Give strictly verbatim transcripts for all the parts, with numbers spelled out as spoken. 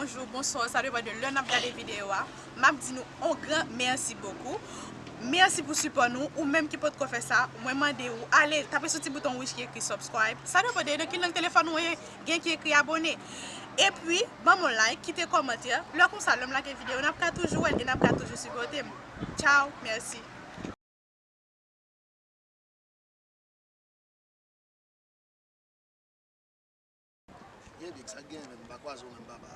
Bonjou, bonswa, sa depann de lè n ap gade videyo a. M ap di nou on gran mèsi bokou. Mèsi pou sipò nou. Ou menm ki potko fè sa, mwen mande ou ale tape sou ti bouton wouj ki ekri subscribe. Sa depann de nan ki lang telefòn ou ye, gen ki ekri abòne. Epi, ban m on like, kite kòmantè. Lè konsa, lè m lage videyo, n ap ka toujou wè l e n ap ka toujou sipòte m. Tchao, mèsi. Ye Big, sa k genyen menm? M pa kwaze w menm, papa.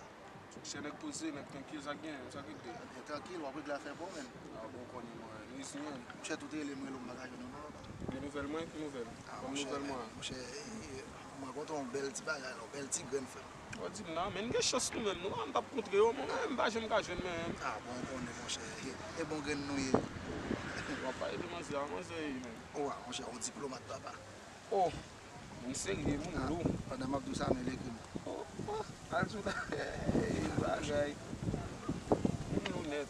Monchè, nèg poze, nèg trankil, sa k genyen, sa k regle? Nèg trankil, w ap regle afè pa w menm. A bon, w konnen mwen, nou isit menm. Monchè, tout rele m, rele w, m pa ka jwenn ou non, papa. Gen nouvèl mwen, ki nouvèl? A, monchè, monchè, m rankontre yon bèl ti bagay la, yon bèl ti grenn frè m. Ou di m nan, men n gen chans nou menm, non, m p ap kontre yo, mwen menm, m pa janm ka jwenn mwen menm. A bon, ou konnen, monchè, e bon grenn nou ye. W ap pale de manzè a, manzè ye menm. O a, monchè, yon diplomat, papa. Oh, moun serye, moun lou. Pandan m ap di w sa, men l ekri m. Oh, oh, al sou ta. Hey, bagay. Moun lou nèt.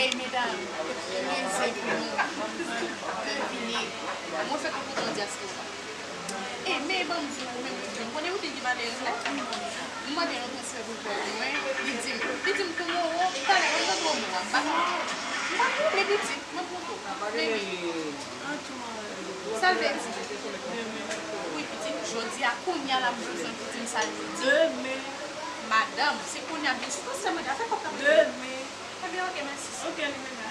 Hey medam, nou reze pou nou vini. Mwen fèk rankontre yon dyaspora. E men ban m di w, ou menm Within, konnen Within ki pale anglè? M mande yon transfè pou kò mwen, li di m, li di m Tomorrow, talè, m mande w mo a, m pa konn, m pa konn, men piti, mwen pran tou. Baby, sa l vle di? Wi, piti, jodi a, kounye a la m bezwen pou di m sa l vle di. Demen. Madanm, se kounye a, byen si, paske mwen ta fè kòb la. Demen. Ebyen, oke, mèsi. Oke, li menm la.